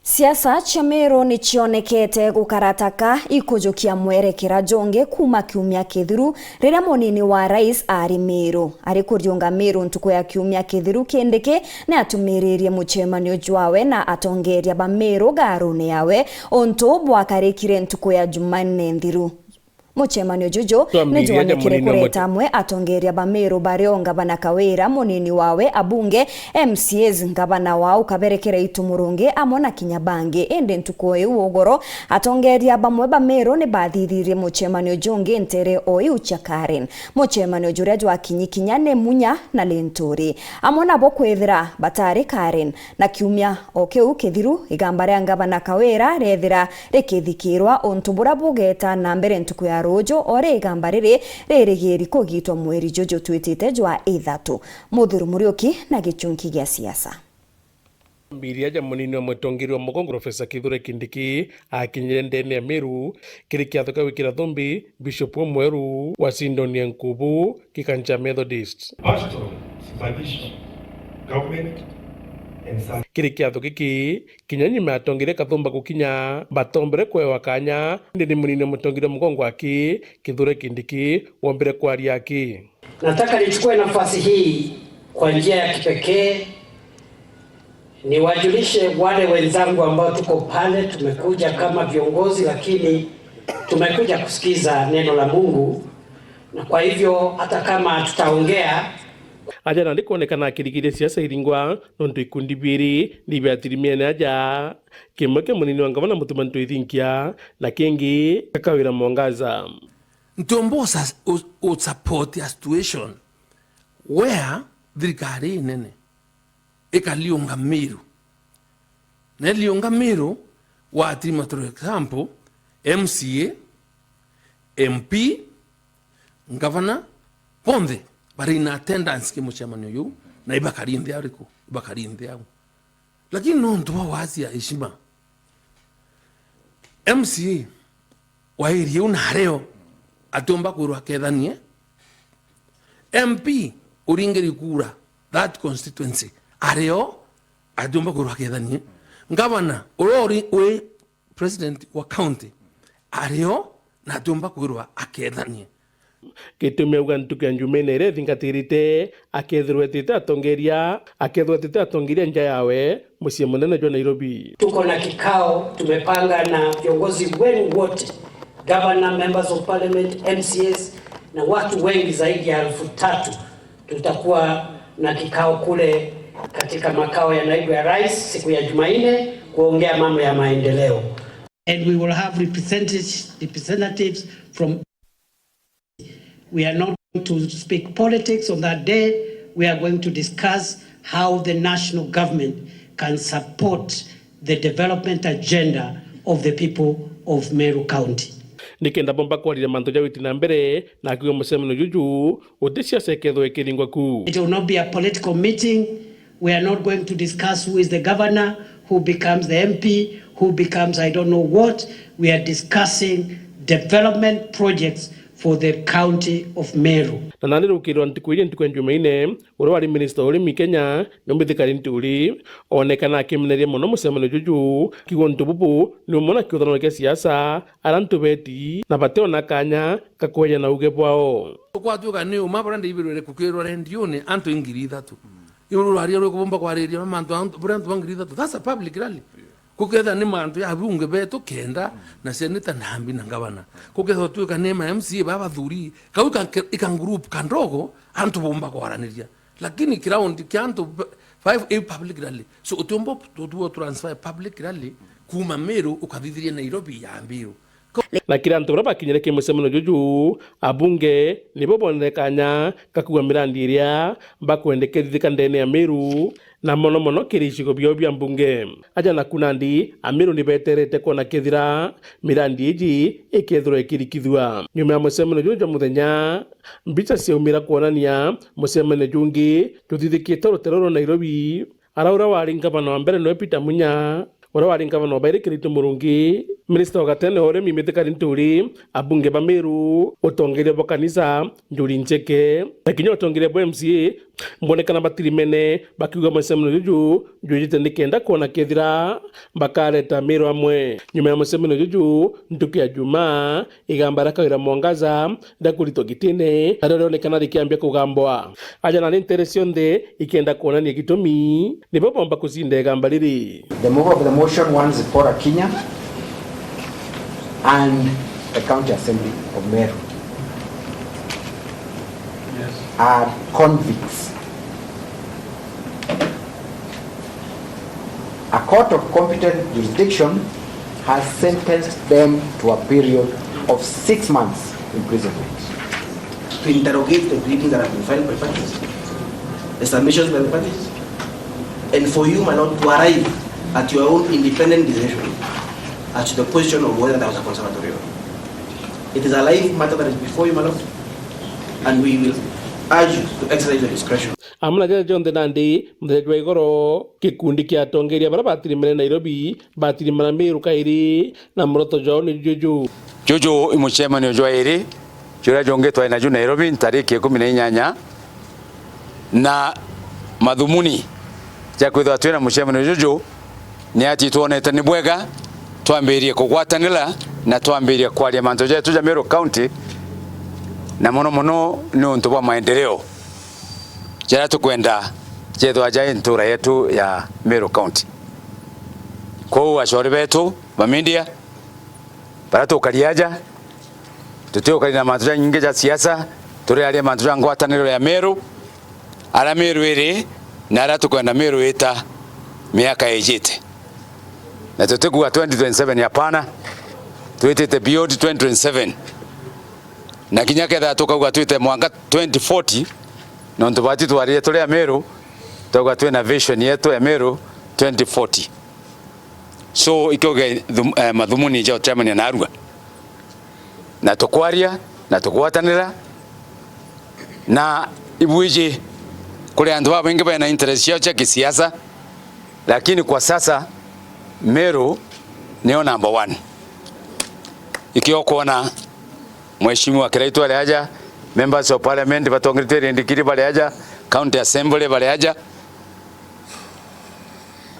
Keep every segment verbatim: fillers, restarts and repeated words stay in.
Siasa cia Meru ni cionekete gukarataka ikujukia mwerekera jungi kuuma kiumia kithiru, riria munini wa rais ari Meru. Ari kuriunga Meru ntuku ya kiumia kithiru, Kindiki ni atumiririe mucemanio jwawe na atongeria ba Meru garune yawe, untu bwakarikire ntuku ya Jumanne nthiru. Mucemanio juju ni jwonekire kureta amwe atongeria ba Meru, bario ngavana Kawira, munini wawe, abunge, M C As, ngavana wa Ukaberekera Itu Murungi, amwe na kinya bangi. Indi ntuku iu ugoro, atongeria bamwe ba Meru ni bathithirie mucemanio jungi ntere o iu cia Karen. Mucemanio juria jwakinyi kinya ni Munya na Linturi, amwe nabo kwithira batari Karen. Na kiumia o kiu kithiru, igamba ria ngavana Kawira riethira rikithikirwa, untu buria bugeta na mbere ntuku ya ruju, o ri igamba riri ririgiri kugitwa mweri juju twitite jwa ithatu. Muthiru Muriuki na gichunki gia siasa. Mbiria ja munini wa mutongeria wa mugongo, Profesa Kithure Kindiki, akinyire ndene ya Meru kiri kiatho kia gwikira thumbi Bishop umweru wa Sindonia Nkubu, Kikancha Methodist. Pastor Spanish government and some Kiri kiatho giki, kinya nyuma ya atongeria kathumba gukinya, batombere kwewa kanya, indi ni munini wa mutongeria mugongo aki, Kithure Kindiki, wombire kwaria aki. Nataka nichukue nafasi hii kwa njia ya kipekee niwajulishe wale wenzangu ambao tuko pale, tumekuja kama viongozi, lakini tumekuja kusikiza neno la Mungu, na kwa hivyo hata kama tutaongea. Aja nandi kwonekana akirigiria siasa iringwa, nontu ikundi biiri ni biatirimiene aja, kimwe kia munini wa ngavana Mutuma M'Ethingia, na kingi kia Kawira Mwangaza. Ntiumba usa-, u-, u-, support a situation where thirikari inene ikaliunga Meru. Na iliunga Meru, watirima, for example, M C A, M P, ngavana, bonthe bari in attendance ki mucemanio juu, na ibakari nthi ariku? Ibakari nthi au. Lakini nontu bwa waasi ya heshima, M C A wa area iu nario atiumba kwirwa akethanie. M P uringiri kura that constituency ario atiumba kwirwa akethanie. Ngavana uria uri, wi president wa county ario na atiumba kwirwa akethanie. Gitumi auga ntuku ya Njumaine iria ithingatirite, akethirwa etite atongeria, akethirwa etite atongeria nja yawe, mucii munene jwa Nairobi. Tuko na kikao tumepanga na viongozi wenu wote, governor, members of parliament, M C As, na watu wengi zaidi ya elfu tatu. Tutakuwa na kikao kule katika makao ya naibu ya rais siku ya Jumanne kuongea mambo ya maendeleo. And we will have representatives, representatives from We are not going to speak politics on that day. We are going to discuss how the national government can support the development agenda of the people of Meru County. Nikenda bomba kwariria mantu ja witi na mbere, na akiuga mucemanio juju uti siasa ikethwa ikiringwa ku. It will not be a political meeting. We are not going to discuss who is the governor, who becomes the M P, who becomes I don't know what. We are discussing development projects for the county of Meru. Na nandi rukiri rwa ntuku iji, ntuku ya Njumaine, uria wari minista wa urimi Kenya, Mithika Linturi, onekana akimeneria mono mucemanio juju, akiuga untu bubu ni umwe na kiuthanano kia siasa, aria antu beti na bationa kanya ga kweja na uge bwao. Kwatuika ni uma buria ndaibirwe kukirwa rendione antu i ngiri ithatu. Iu rwaria rwikubumba kwariria mantu antu, buria antu ba ngiri ithatu. That's a public rally. Kukethira ni mantu ya abunge betu kenda na seneta na M P na ngavana. Kukethira tuika ni ma M C A ba bathuri, kau ika, ika group kandogo, antu bumba kwaraniria. Lakini ground kia antu five a public rally. So utiumba tu, tu transfer public rally kuma Meru ukathithiria Nairobi ya Mbiru. Na kiri antu baria bakinyire ki mucemanio juju, abunge nibo bonere kanya ga kuuga mirandi iria bakwenda ikethithika ndene ya Meru, na mono mono kiri icigo biao bia mbunge. Aja naku nandi, Ameru ni beterete kwona kethira mirandi iji ikethirwa ikirikithua. Nyuma ya mucemanio juju jwa muthenya, mbica ciaumira kwonania mucemanio jungi juthithikite rutere rwa Nairobi, aria uria wari ngavana wa mbere niwe Peter Munya, uria wari ngavana wa bairi Kiraitu Murungi, Minista wa gatene wa urimi Mithika Linturi, abunge ba Meru, utongeria bwa kanisa Njuri Ncheke, na kinya utongeria bwa M C A mbonekana batirimene bakiuga mucemanio juju jwijite nikenda kwona kethira bakareta Meru amwe. Nyuma ya mucemanio juju, ntuku ya Jumaa, igamba ria Kawira Mwangaza ria kuritwa gitine nario rionekana rikiambia kugambwa. Aja nani ntere cionthe ikenda kwonania gitumi nibo bomba kucinda igamba riri. The mover of the motion wants Zipporah Kinya and the County Assembly of Meru are convicts. A court of competent jurisdiction has sentenced them to a period of six months imprisonment. To interrogate the pleadings that have been filed by parties, the submissions by the parties, and for you, my lord, to arrive at your own independent decision as to the position of whether there was a conservatory or not. It is a live matter that is before you, my lord, and we will urge you to exercise your discretion. Amwe na jaja jonthe nandi, muthenya jwa igoro, gikundi kia atongeria baria batirimene Nairobi batirimana Meru kairi, na muroto jwao ni juju. Juju i mucemanio jwa iri juria jungi twari naju Nairobi ntariki ikumi na inyanya, na mathumuni ja kwithirwa twina mucemanio juju ni ati twonete ni bwega twambirie kugwatanira na twambirie kwaria mantu jetu ja Meru County, na mono mono ni untu bwa maendeleo jaria tukwenda jethwa ja ntura yetu ya Meru County. Kwou acori betu ba media, baria tukari aja, tutiukari na mantu janyingi ja siasa, turiaria mantu ja ngwataniro ya Meru, aria Meru iri, na aria tukwenda Meru ita miaka ijite. Na tutikuga twenty twenty-seven, hapana, twitite beyond twenty twenty-seven. Na kinya kethira tukauga twite mwanka twenty forty, nontu bati twarire turi a Meru, twauga twina vision yetu ya Meru twenty forty. So, ikio ge-, thum-, eh, mathumuni ja ucemania narua. Na tukwaria, na tukwatanira, na ibwiji kuri antu babaingi bena interest ciao cia kisiasa, lakini kwa sasa Meru niyo number one. Ikio kwona Mheshimiwa Kiraitu ari aja, members of parliament batongeretue Rindikiri bari aja, county assembly bari aja,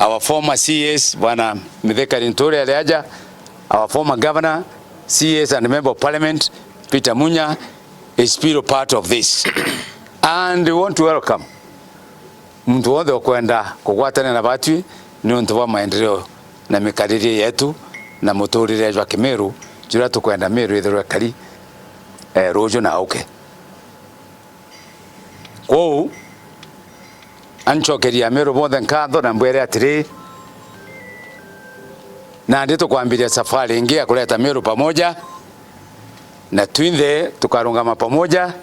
our former C As, Bwana Mithika Linturi ari aja, our former governor, C As and member of parliament, Peter Munya is still part of this. And we want to welcome muntu wonthe ukwenda kugwatanira na batwi niuntu bwa maendeleo na mikaririe yetu na muturire jwa Kimiru, juria tukwenda Miru ithirwe ikari, eh, ruju na auke. Kwou, ancokeria Amiru bonthe nkatho na mbwire atiri, nandi tukwambiria safari ingi ya kureta Miru pamoja, na twinthe tukarungama pamoja,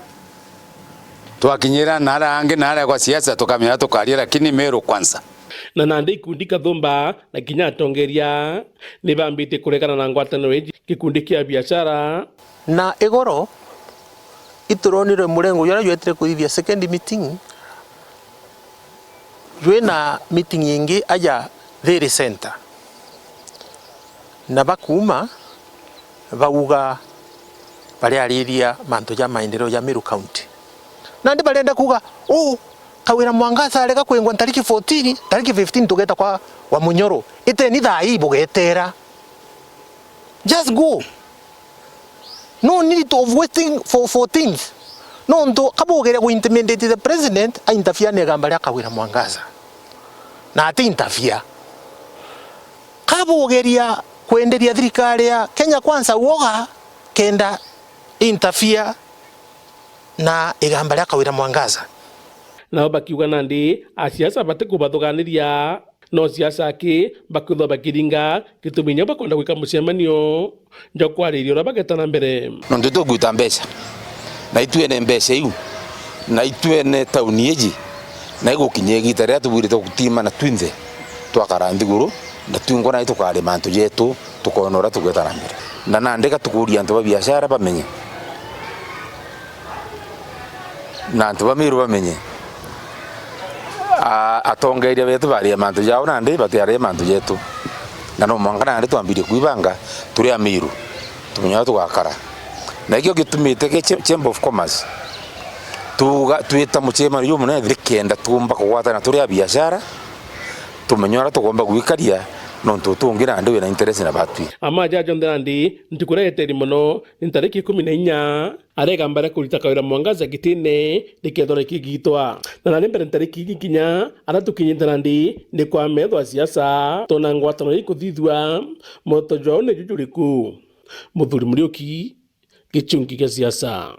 twakinyira na aria angi na aria kwa siasa tukamenya tukaria, lakini Miru kwanza. Na nandi ikundi kathumba na kinya atongeria ni bambite kuregana na ngwataniro iji, gikundi kia biashara. Na igoro, ituronire murengo juria jwetire kuthithia second meeting, jwina meeting ingi aja Thiri Center. Na bakuuma, bauga bariariria mantu ja maendeleo ja Meru County. Nandi barenda kuuga, uu, Kawira Mwangaza arega kwingwa ntariki fourteen, ntariki fifteen tugeta kwa Wamunyoro. Iteni thaa ii bugetera. Just go. No need of waiting for fourteenth. Nontu kabugeria gu intimidate the president, a interfere na igamba ria Kawira Mwangaza. Na ati interfere. Kabugeria kwenderia thirikari ya Kenya Kwanza uoga kenda interfere na igamba ria Kawira Mwangaza. Nao bakiuga nandi asiasa batikubathuganiria, no siasa aki bakwithwa bakiringa gitumi kinya bakwenda gwika mucemanio jwa kwariria uria bageta na mbere. Nontu tugwita mbeca, na itwene mbeca iu, na itwene tauni iji, na igukinya igita riria tubwirite gutimana twinthe, twakara nthiguru, na twingwa nai tukaria mantu jetu, tukoona uria tugweta na mbere. Na nandi gatukuria antu ba biashara bamenye, na antu ba Miru bamenye, a-, atongeria betu baria mantu jao, nandi batiaria mantu jetu. Na no mwanka nandi twambirie kwibanga turi Amiru, tumenye uria tugakara. Na ikio gitumite ki Cha-, Chamber of Commerce tuga, twita mucemanio jumunene nikenda tuumba kugwatana turi a biashara, tumenye uria tugomba gwikaria, nontu utungi nandi wina interest na batwi. Ama jaja jonthe nandi ntuku iria yeteri mono ni ntariki ikumi na inya. Arega mbere kurita kawira Mwangaza gitine, rikethwa rikigitwa. Na nari mbere ntariki igi kinya, aria tukinyite nandi ni kwa metho a siasa, tona ngwatano ikuthithua, moto jwao ni juju juriku? Muthuri Muriuki, gichungi gia siasa.